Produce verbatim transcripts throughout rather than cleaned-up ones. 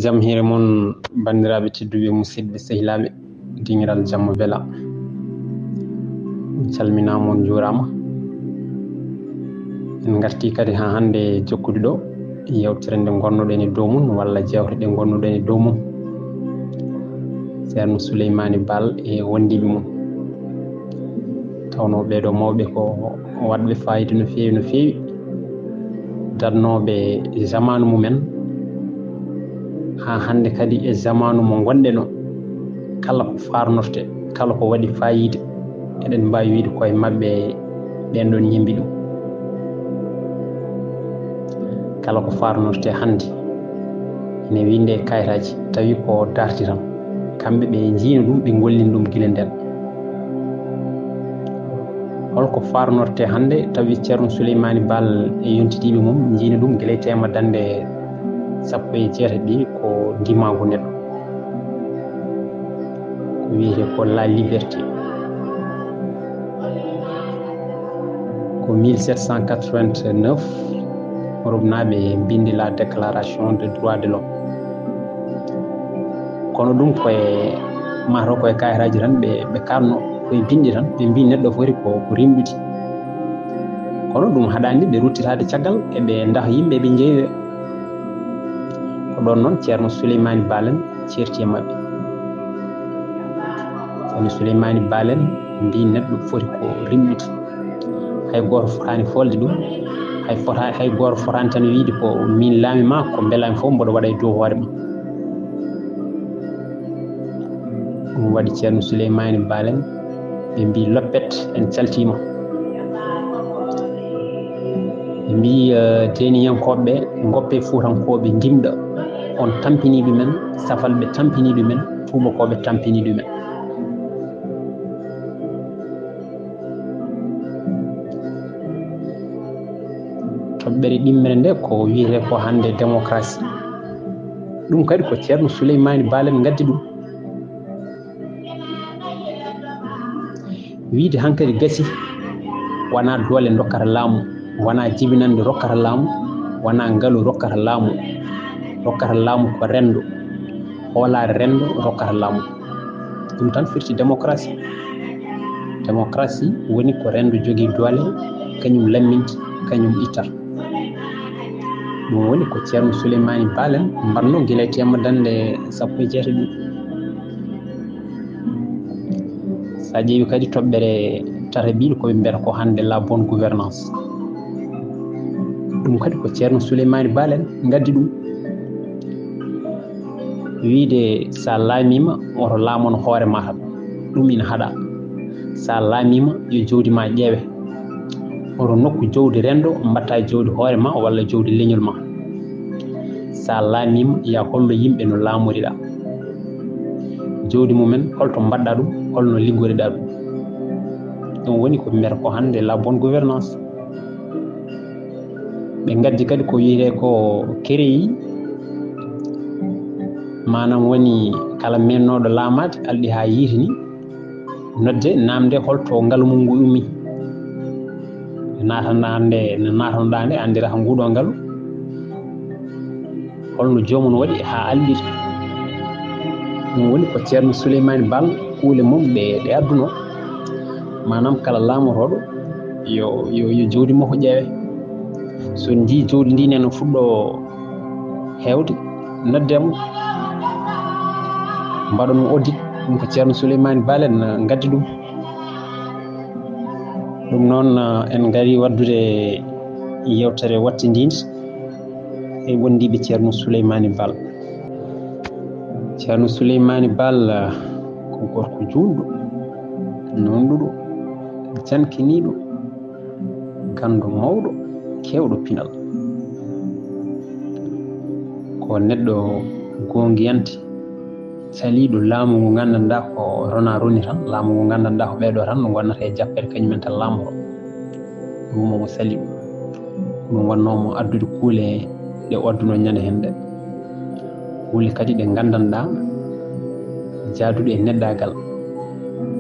Jam hiiri mon, banndiraaɓe tedduɓe, musidɓe, sehilaaɓe, dingiral jamma bela. On calminaama, on njuuraama. En ngartii kadi haa hannde jokkude ɗo yewtere nde ngonnoɗen e dow mum, walla jeewte ɗe ngonnoɗen e dow mum. Ceerno Suleymaani Baal e wondiiɓe mum. Tawnoo ɓee ɗoo mawɓe ko waɗɓe faayiida no feewi, no feewi. Darnooɓe jamaanu mumen, haa hannde kadi e jamaanu mo ngonɗen o, kala ko faarnorte, kala ko waɗi faayiida, eɗen mbaawi wiyde koye maɓɓe ɓeen ɗoon ñimbi ɗum. Kala ko faarnorte hannde, ene winndee e kayitaaji, tawi ko darti tan. Kamɓe ɓe njiino ɗum, ɓe ngollini ɗum gila ndeen. Holko faarnorte hannde, tawi Ceerno Suleymaani Baal e yontidiiɓe mum njiino ɗum gila e teema dañde sappo e jeetati ɗi ko ndimaagu neɗɗo. Ko wiyetee ko la liberté. Ko mille sept cent quatre-vingt-neuf, Europe naaɓe mbindi la déclaration de droit de l'homme. Kono ɗum koye, mataw koye kayitaaji tan ɓe, ɓe kaatno, koye binndi tan, ɓe mbi neɗɗo foti ko, ko rimɗude. Kono ɗum haɗaani ɓe ruttitaade caggal, eɓe ndaha yimɓe, ɓe njeeyoya. Ko ɗoon noon Ceerno Suleymaani Baal en ceerti e maɓɓe. Ceerno Suleymaani Baal en mbi neɗɗo foti ko rimɗude. Hay gooto fotaani foolde ɗum. Hay fota-, hay gooto fotaani tan wiyde ko miin laami ma, ko mbelaami fof mboɗo waɗa e dow hoore ma. Ɗum waɗi Ceerno Suleymaani Baal en, ɓe mbi loppet, en caltiima. Ɓe mbi, eh, deeniyankooɓe ɓe, ngoppe Fuutankooɓe ndimɗa, on tampinii ɗumen, safalɓe tampinii ɗumen, tuubakooɓe tampinii ɗumen. Toɓɓere ɗimmere nde ko wiyetee ko hannde démocratie. Ɗum kadi ko Ceerno Suleymaani Baal en ngaddi ɗum. Wiyde hankadi gasi, wonaa doole dokkata laamu, wonaa jibinannde rokkata laamu, wonaa ngalu rokkata laamu. Rokkata laamu ko renndo, hoolaare renndo rokkata laamu. Ɗum tan firti démocratie. Démocratie woni ko renndo jogii doole, kañum lamminta, kañum ittata. Ɗum woni ko Ceerno Suleymaani Baal en mbaɗno gila e teema dañde sappo e jeetati ɗi. So a ƴeewi kadi toɓɓere tataɓiire, ko ɓe mbiyata ko hannde la bonne gouvernance. Ɗum kadi ko Ceerno Suleymaani Baal en ngaddi ɗum. Wiyde so a laamiima, woto laamono hoore ma tan. Ɗum ina haɗa. So a laamiima, yo jawdi ma ƴeewe. Woto nokku jawdi renndo mbaɗta jawdi hoore ma walla jawdi leñol ma. So a laamiima, ya hollu yimɓe no laamoriɗa. Jawdi mumen, holto mbaɗɗa ɗum, holno liggoriɗa ɗum. Ɗum woni ko mbiyata ko hannde la bonne gouvernance. Ɓe ngaddi kadi ko wiyetee ko kereyi, maanaam woni kala meennooɗo laamaade, alɗi haa yiitini, nodde, naamnde holto ngalu mum ngu ummi. Nde naatata hannde, nde naatanoɗaa nde, anndirata nguɗo ngalu, holno joomum waɗi haa alɗiri. Ɗum woni ko Ceerno Suleymaani Baal, kuule mum ɗe, ɗe adduno. Maanaam kala laamorooɗo yo, yo, yo jawdi makko ƴeewe. So njii jawdi ndi nena fuɗɗo heewde, nodde mo, mbaɗon mo audit. Ɗum ko Ceerno Suleymaani Baal en ngaddi ɗum. Ɗum noon, en ngari waddude yewtere wattindinde e wondiiɓe Ceerno Suleymaani Baal. Ceerno Suleymaani Baal ko gorko juulɗo, nunɗuɗo, jankiniiɗo, ganndo mawɗo, keewɗo pinal. Ko neɗɗo goongiyante, saliiɗo laamu ngu nganndanɗaa ko rona roni tan, laamu ngu nganndanɗaa ko ɓeeɗo tan no ngonnata e jappere kañumen tan laamoro. Ɗum omo sali ɗum. Ɗum wonnoomo addude kuule ɗe o adduno ñande heen ɗe. Kuule kadi ɗe nganndanɗaa jaaduɗe e neɗɗaagal,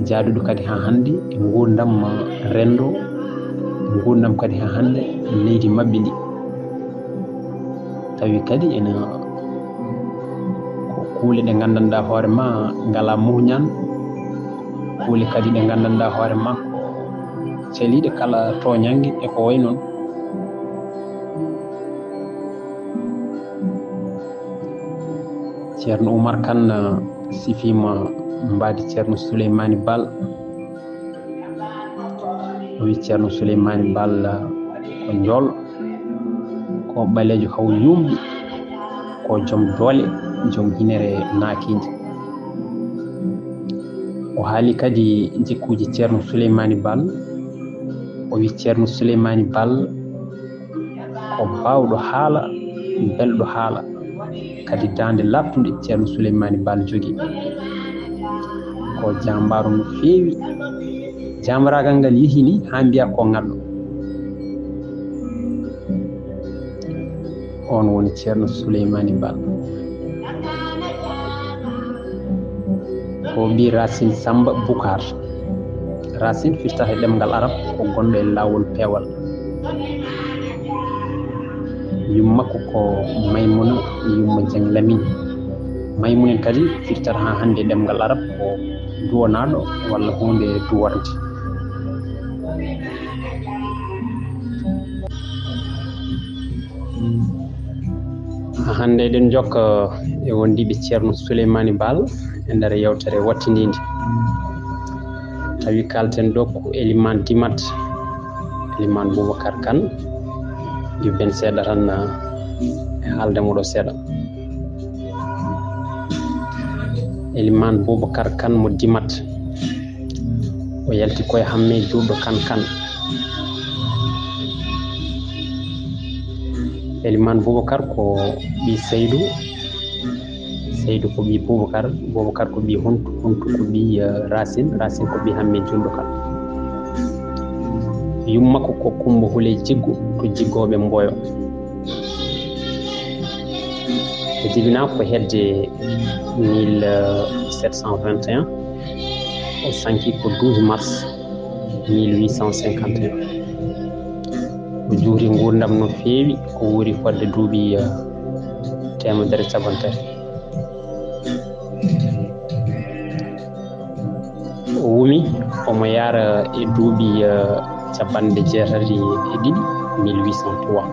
jaaduɗo kadi haa hannde e nguurndam renndo, e nguurndam kadi haa hannde e leydi maɓɓe ndi. Tawi kadi ene Kuule ɗe nganndanɗaa hoore ma ngalaa muñal, kuule kadi ɗe nganndanɗaa hoore ma ko caliiɗe kala tooñannge e ko wayi noon. Ceerno Umar Kan, eh, sifiima mbaadi Ceerno Suleymaani Baal. O wi Ceerno Suleymaani Baal, eh, ko njool, ko ɓaleejo haw yuumɓi, ko joom doole, joom hinere naakiije. O haali kadi jikkuuji Ceerno Suleymaani Baal. O wi Ceerno Suleymaani Baal ko baawɗo haala, belɗo haala, kadi daande laaɓtunde Ceerno Suleymaani Baal jogii. Ko jaambaaru no feewi. Jaambaraagal ngal yehi ni haa mbiyaa ko ŋalɗo. On woni Ceerno Suleymaani Baal. Ko ɓii Racine Samba Boucar. Racine firtata e ɗemngal Arab ko gonɗo e laawol peewal. Yumma makko ko Maymuna, yumma Jeŋ Lamin. Maymuna en kadi firtata haa hannde e ɗemngal Arab ko duwanaaɗo walla huunde duwornde. Hannde eɗen njokka e wondiiɓe Ceerno Suleymaani Baal e nder yewtere wattiniinde. Tawi kaalten ɗo ko Elimaan Dimat, Elimaan Boubacar Kan, jubben seeɗa tan, eh, e haalde mo ɗo seeɗa. Elimaan Boubacar Kan mo Dimat. O yalti koye Hamme Juulɗo Kan Kan. Elimaan Boubacar ko ɓii Saydu. Saydu ko ɓii Boubacar. Boubacar ko ɓii Huntu. Huntu ko ɓii, eh, Racine. Racine ko ɓii Hamme Juulɗo Kan. Yumma makko ko Kumba Huley Jiggu to Jiggooɓe Mboyo. O jibinaa ko hedde mille sept cent vingt et un, o sanki ko douze mars mille huit cent cinquante et un. O juuri nguurndam no feewi, o wuuri fodde duuɓi, eh, teemedere capanɗe tati. O wumi, omo yahra e duuɓi, eh, capanɗe jeetati e ɗiɗi, mille huit cent trois.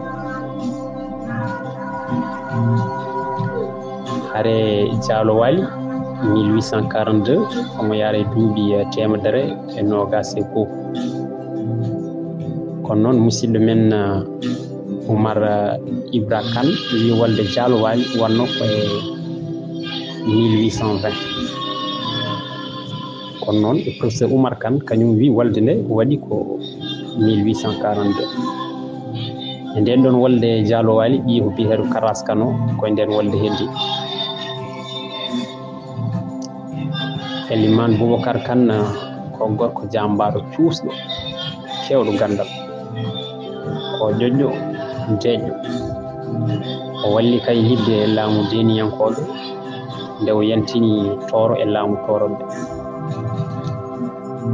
Hare Jaalo Waali, mille huit cent quarante-deux, omo yahra e duuɓi, eh, teemedere e noogaas e goo. Kono noon, musidɗo men, eh, Umar, eh, Ibra Kan, wi wolde Jaalo Waali wonno ko e mille huit cent vingt. Kono noon, e professeur Umar Kan, kañum wi wolde nde waɗi ko mille huit cent quarante-deux. E nden ɗon wolde Jaalo Waali, ɓiyi ko biyeteeɗo Karas Kan o, ko e nden wolde heddi. Elimaan Boubacar Kan, eh, ko gorko jaambaaro cuusɗo, keewɗo ganndal. Ko ƴoƴƴo, deeƴɗo. O walli kay yiɗde laamu deeniyankooɓe nde o yantini Tooro e laamu Tooroɓe.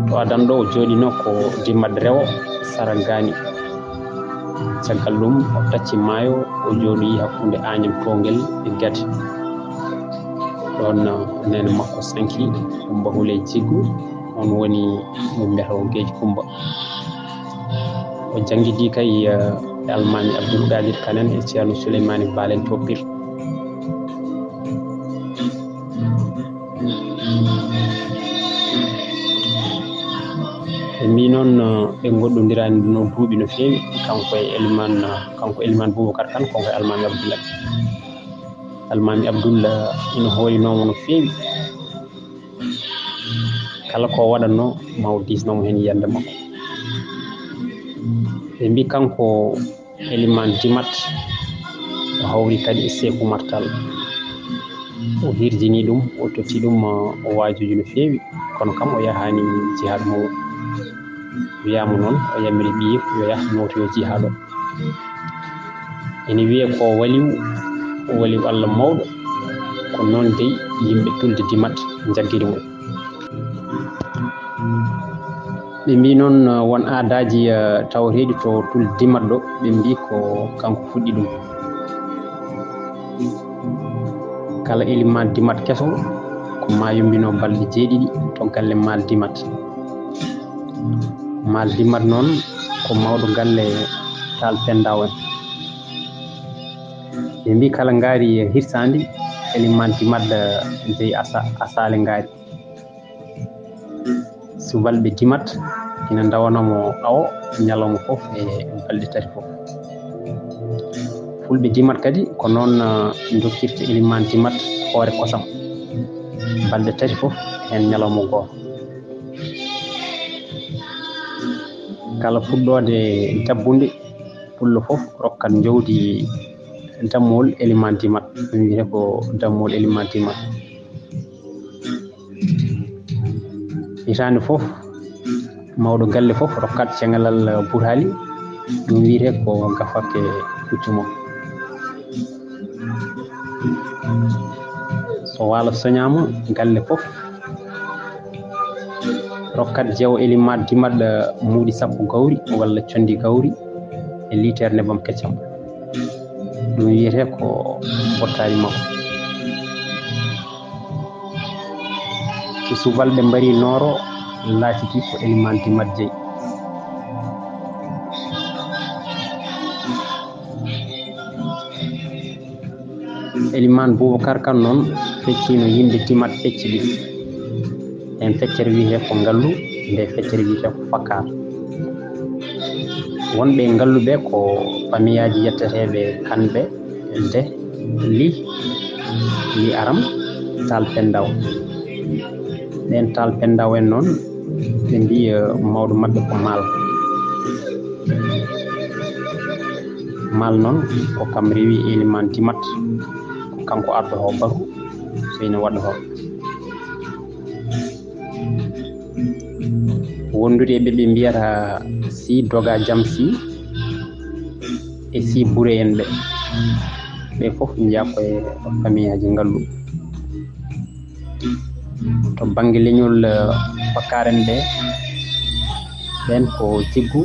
To adan ɗo o jooɗino ko Dimat Rewo, Sarangani. Caggal ɗum, o tacci maayo, o jooɗoyi hakkunde Añam Towngel e Gati. Ɗoon, eh, neene makko sanki, Kumba Huley Jiggu, on woni mo mbiyata o Geeji Kumba. O janngidi kay, eh, e Almaami Abdul Qadir Kan en e Ceerno Suleymaani Baal en to Pir. Ɓe mbii noon, eh, ɓe ngoɗɗondiraani noon duuɓi no feewi, kanko e Elimaan, eh, kanko Elimaan Boubacar Kan, kanko e Almaami Abdul. Almaami Abdul, eh, ina hooyinoo mo no feewi. Kala ko waɗatnoo, ma o diisnoo mo heen yiyannde makko. Ɓe mbii kanko Elimaan Dimat, o hawri kadi e Seeku Umar Taal. O hirjini ɗum, o totti ɗum, o waajuji no feewi, kono kam o yahaani jihaad mo. Wiyaama noon, o yamiri ɓiye yo yah nootoyo jihaad o. Ene wiyee ko waliw, waliw Allah mawɗo, ko noon dey yimɓe Tulde Dimat njaggiri mo. Ɓe mbii noon, eh, won aadaaji, eh, tawateeɗi to Tulde Dimat ɗo, ɓe mbii ko kanko fuɗɗi ɗum. Kala elimaan dimat keso ko maa yombino balɗe jeeɗiɗi to galle maal dimat. Maal dimat noon ko mawɗo galle Taal Penndaw en. Ɓe mbii kala ngaari hirsaandi, elimaan dimat jeyi asa-, asaale ngaari. Subalɓe dimat ina ndawanoo mo awo ñalawma fof e balɗe tati fof. Fulɓe dimat kadi ko noon, eh, ndokkirta elimaan dimat hoore kosam balɗe tati fof heen ñalawma gooto. Kala fuɗɗoode dabbunde, pullo fof rokkat njawdi dammowol elimaan dimat. Ɗum wiyetee ko dammowol elimaan dimat. Hitaande fof, mawɗo galle fof rokkat ceŋalal butaali, ɗum wiyetee ko gafake puccu mum. So waalo soñaama, galle fof rokkat jeewo elimaan dimat muuɗi sappo gawri walla conndi gawri e liiter nebam keccam. Ɗum wiyetee ko bottaari makko. So subalɓe mbarii nooro, laatiti ko elimaan dimat jeyi. Elimaan Bubakar Kan noon feccino yimɓe dimat pecce ɗiɗi. Heen feccere wiyetee ko ngallu, nde feccere wiyetee ko fakkaar. Wonɓe e ngallu ɓe ko famiyaaji yetteteeɓe Kan ɓe, de Li, Li Aram, Taal Penndaw. Ɓeen Taal Penndaw en noon, ɓe mbii, eh, mawɗo maɓɓe ko Maal. Maal noon ko kam rewi elimaan dimat, ko kanko ardotoo baru so ina waɗa toon. Wondude e ɓe ɓe mbiyata Sii Doga Jam Sii e Sii Bure en ɓe. Ɓe fof njeyaa ko e famiyaaji ngallu. To bannge leñol, eh, Fakkaaren ɓe, ɓeen ko Jiggu,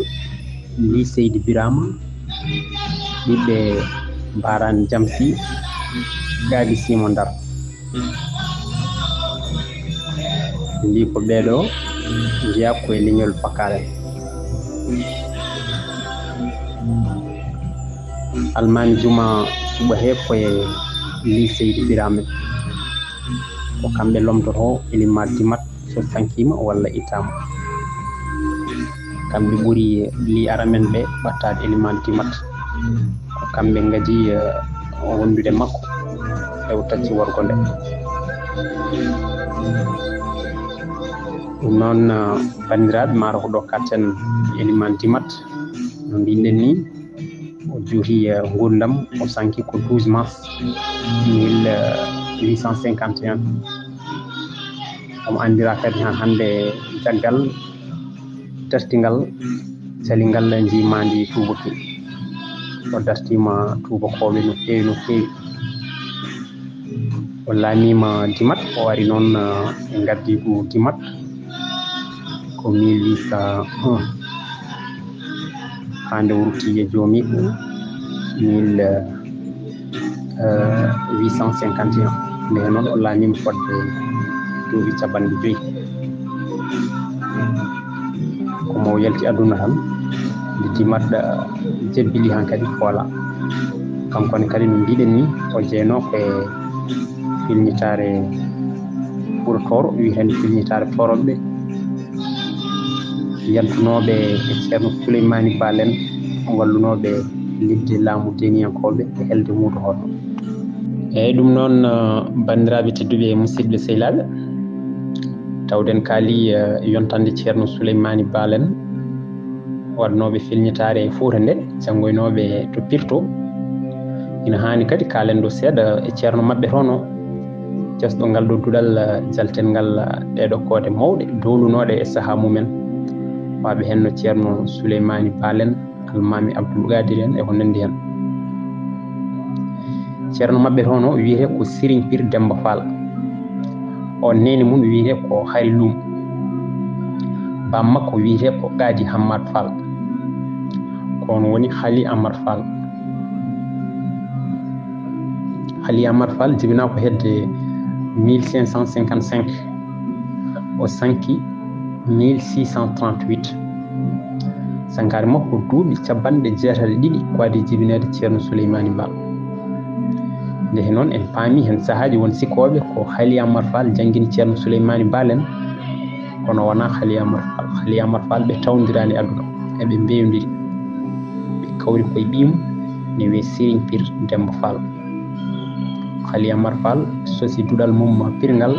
Li Seydi Biraama, ɓiɓɓe Mbaaraan Jam Sii, Gaabi Simo Ndar. Mbii ko ɓee ɗoo njeyaa ko e leñol Fakkaaren. Almaami Juma suɓo hee ko e Li Seydi Biraama. Ko kamɓe lomtotoo elimaan dimat so sankiima walla ittaama. Kamɓe ɓuri Li Aram en ɓe ɓattaade elimaan dimat. Ko kamɓe ngadii, eh, wondude makko e o tacci worgo nde. Ɗum noon, eh, banndiraaɓe, maaro ko ɗo katten elimaan dimat. No mbiɗen nii, o juuti, eh, nguurndam, o sanki ko douze mars mille huit cent cinquante et un. Omo anndiraa kadi haa hannde caggal dartingal calingal njiimaandi tuubaki. O dartiima tuubakooɓe no feewi, no feewi. O laamiima Dimat, o ari noon, eh, e ngaddiigu Dimat ko mille huit cent un. Haa nde o rutti e joomi ko mille huit cent cinquante et un. Ndeen noon o laamiima fodde duuɓi capanɗe joy. Ko mo yalti aduna tan, nde Dimat jebbili han kadi Foola. Kanko ne kadi no mbiɗen ni, o jeynoo ko e filñitaare Fuuta Tooro, wiyetee filñitaare Tooroɓe, yantunooɓe e Ceerno Suleymaani Baal en, wallunooɓe liɓde laamu deeniyankooɓe e helde muudo hono. Eeyi, ɗum noon, eh, banndiraaɓe tedduɓe e musidɓe sehilaaɓe, tawden kaali, eh, yontande Ceerno Suleymaani Baal en, waɗnooɓe filñitaare e Fuuta nde, janngoynooɓe to Pirto. Ina haani kadi kaalen ɗo seeɗa e ceerno maɓɓe toon o, jesɗo ngal ɗo duɗal, eh, jalten ngal, eh, ɗee ɗo koode mawɗe, doolunooɗe e sahaa mumen. Waaɓe heen no Ceerno Suleymaani Baal en, Almaami Abdul Qaadir en, e ko nanndi heen. Ceerno maɓɓe toon o wiyetee ko Siriñ Pir Demmba Faal. O neene mum wiyetee ko Hari Luum. Baam makko wiyetee ko Qaadi Hammaat Faal. Ko oon woni Hali Amar Faal. Hali Amar Fall jibinaa ko hedde mille cinq cent cinquante-cinq, o sanki mille six cent trente-huit. Sankaare makko duuɓi cappanɗe jeetati e ɗiɗi ko adii jibineede Ceerno Suleymaani Baal. Nde he noon en paami heen sahaaji won sikooɓe ko Hali Amar Fall janngini Ceerno Suleymaani Baal en, kono wonaa Hali Amar Fall. Hali Amar Fall ɓe tawndiraani aduna, eɓe mbewndiri. Ɓe kawri koye ɓiyum ne wiyee Serigne Pir Demba Fall. Hali Amar Fall sosi duɗal mum pirngal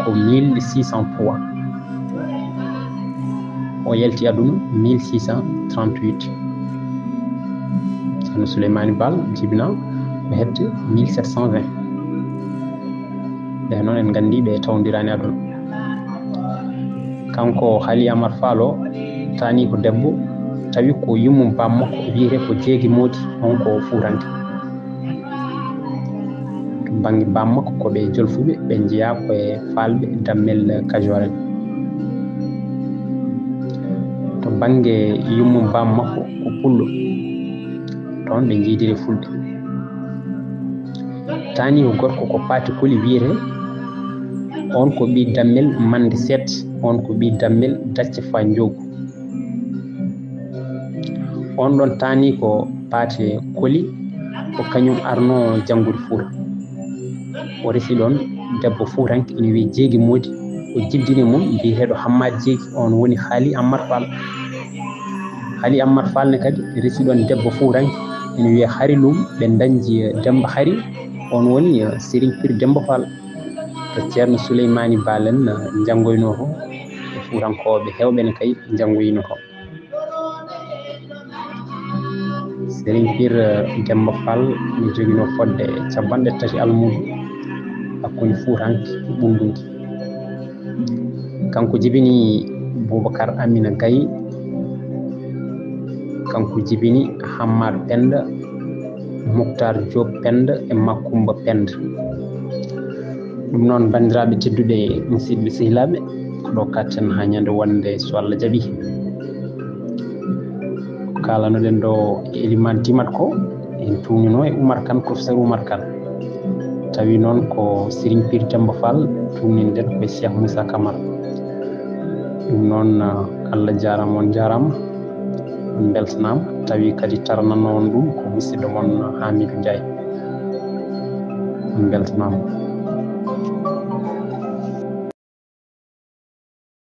ko mille six cent trois. O yalti aduna mille six cent trente-huit. Ceerno Suleymaani Baal jibinaa ko hedde mille sept cent vingt. Ɓe noon en nganndi ɓe tawndiraani aduna. Kanko Hali Amar Fall o taani ko debbo, tawi ko yummum baam makko wiyetee ko Jeegi Moodi, on ko Fuutanke. To bannge baam makko ko ɓe Jolfuɓe, ɓe njeyaa ko e Faalɓe Dammel Kajoor en. To bannge yummum baam makko ko Pullo, toon ɓe njiidiri Fulɓe. Taani ko gorko ko Paati Koli wiyetee, on ko ɓii Dammel Mande Seet, on ko ɓii Dammel Dacce Faa Njoogu. On ɗon taani ko Paate Koli, ko kañum arno janngude Fuuta. O resi ɗon debbo Fuutanke ina wiyee Jeegi Moodi, o jiddini mum biyeteeɗo Hammaadi Jeegi, on woni Hali Ammar Fall. Hali Ammar Fall ne kadi resi ɗon debbo Fuutanke ina wiyee Hari Lum, ɓe dañji Demba Hari, on woni Serigne Pir Demba Fall. To Ceerno Suleymaani Baal en njanngoynoo to, e Fuutankooɓe heewɓe ne kay njanngoyino to. Serigne Pir Demba Fall mi joginoo fodde cappanɗe tati almuudo hakkunde Fuutanke e Ɓundunke. Kanko jibini Boubacar Amina Gaye, kanko jibini Hammad Penda, Muktar Diop Penda e Makumba Penda. Ɗum noon, banndiraaɓe tedduɓe, musidɓe sehilaaɓe, ko ɗo katten haa ñande wonde, so Allah jaɓi. Ko kaalanoɗen ɗo e Elimaan Timat ko, en tuugnino e Umar Kan, professeur Umar Kan. Tawi noon ko Serigne Pir Demba Fall, tuugninɗen ko e Cheikh Moussa Camara. Ɗum noon, Allah jaaraama, on njaaraama, on mbeltanaama. Tawi kadi tarananno on ɗum ko musidɗo mon Hamidou Ndiaye. On mbeltanaama.